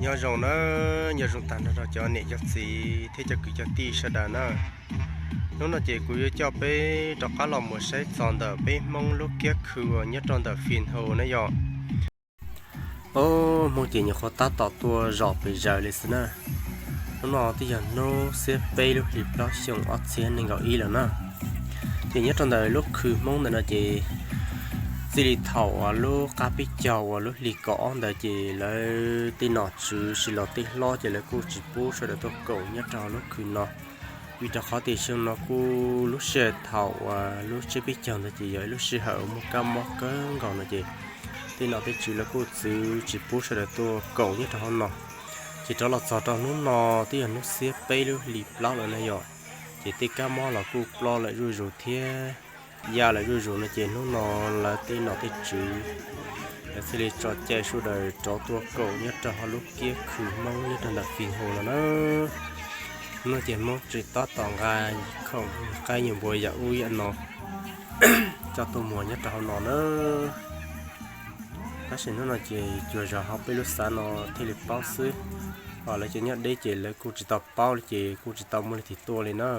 Nyob zoo na, nyob zoo tag nrho rau cov niam cov txiv thiab cov kwv cov tij sawv daws na. Hnub no ces kuv yuav coj peb rov qab los mus saib txog ntawm peb Hmoob lub kiab khw uas nyob rau ntawm Fij Hau na yom. Ob, Hmoob ces nyuam qhuav tab tom tuaj zom pes zaws li xwb na. Hnub no twb yog hnub xiab peb lub hli plaub xyoo ob txhiab nees nkaum ib lawm na. Ces nyob rau ntawm lub khw Hmoob ntawm no ces txij li thaum uas lub qab peb caug uas lub hli kaum ob ntawd ces lawv tej nom tswv tsis los tej hlob ces lawv kuj tsis pub sawv daws tuaj koom nyob rau lub khw no. Vim rau qhov tias xyoo no kuj lub sij hawm thaum uas lub tsiab peb caug ntawd ces yog ib lub sij hawm muaj kab mob kawg nkaus no ces tej nom tej tswv lawv kuj txwv tsis pub sawv daws tuaj koom nyob rau hauv no. Ces rov los txog rau hnub no twb yog hnub xiab peb lub hli plaub lawm na yom, ces tej kab mob los kuj ploj lawm zuj zus thiab ya lawm zuj zus no ces hnub no lawv tej nom tej tswv lawv thiaj li tso cai sawv daws rov tuaj koom nyob rau hauv lub kiab khw Hmoob nyob rau ntawm Fij Hau no na. Hnub no ces Hmoob tsis tab tom nqa khoom qaib nyuag npua yam ub yam no coj tuaj muag nyob rau hauv no na. Tab sis hnub no ces cuag zos hauv peb lub xav no thiaj li paub xwb, ho lawv cov nyob deb ces lawv kuj tsis tau paub li ces kuj tsis tau muaj leej twg tuaj li na.